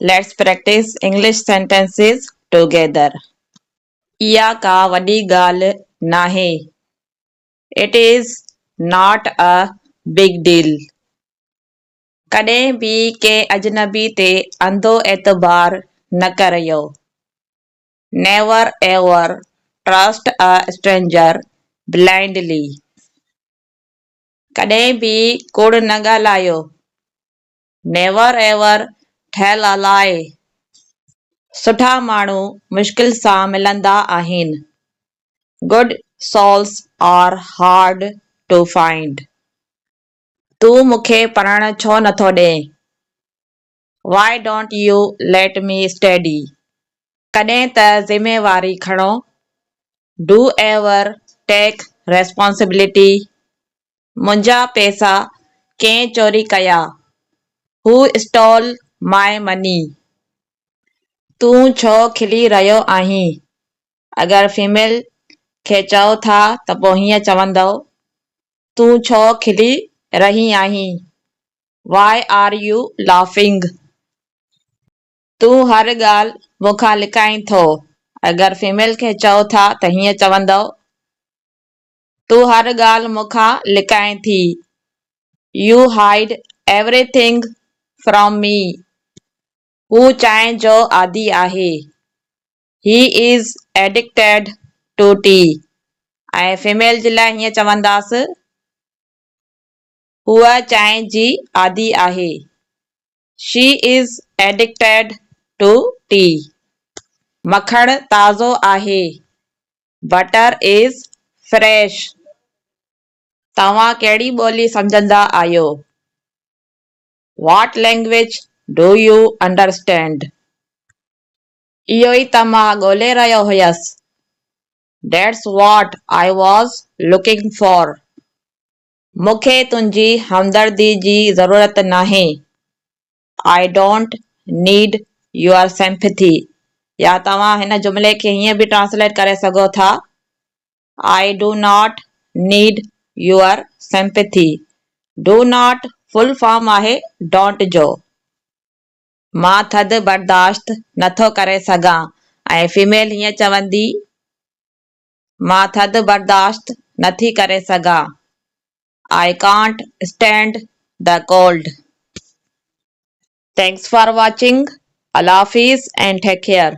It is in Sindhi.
Let's practice English sentences together. اها ڪا وڏي ڳالهه ناهي. It is not a big deal. ڪڏهن به ڪنهن اجنبي تي انڌو اعتبار نه ڪريو. Never ever trust a stranger blindly. ڪڏهن به ڪوڙ نه ڳالهايو. Never ever tell a lie. سٺا ماڻهو مشڪل سان ملندا آهن. Good souls are hard to find. تون مون کي پڙهڻ ڇو نٿو ڏئين؟ Why don't you let me study? ڪڏهن ته ذميواري کڻو. Do ever take responsibility. منهنجا پئسا ڪنهن چوري ڪيا؟ Who stole my money? تون ڇو کلي رهيو آهين؟ اگر فيميل کي چئو ٿا ته پوء هيئن چوندؤ، تون ڇو کلي رهي آهين؟ Why are you laughing? تون هر ڳالهه مون کان لڪائين ٿو. اگر فيميل کي چئو ٿا ته هيئن چوندؤ، تون هر ڳالهه مون کان لڪائين ٿي. You hide everything from me. هو چانهه جو عادي آهي. He is addicted to tea. ۽ Female جي لاء هيئن چونداس، هوء چانهه جي عادي آهي. She is addicted to tea. مکڻ تازو آهي. Butter is fresh. توهان ڪهڙي ٻولي سمجهندا آهيو؟ What language do you understand? اهو ئي ته مان ڳولي رهيو هيس. That's what I was looking for. مون کي تنهنجي همدردي جي ضرورت ناهي. I don't need your sympathy. يا توهان هن جملي کي هيئن به ٽرانسليٽ ڪري سگهو ٿا، I do not need your sympathy. Do not full form آهي don't جو. مان ٿڌ برداشت نٿو ڪري سگهان ۽ فيميل هيئن چوندي، مان ٿڌ برداشت نٿي ڪري سگهان. I can't stand the cold. Thanks for watching. Allah Hafiz and take care.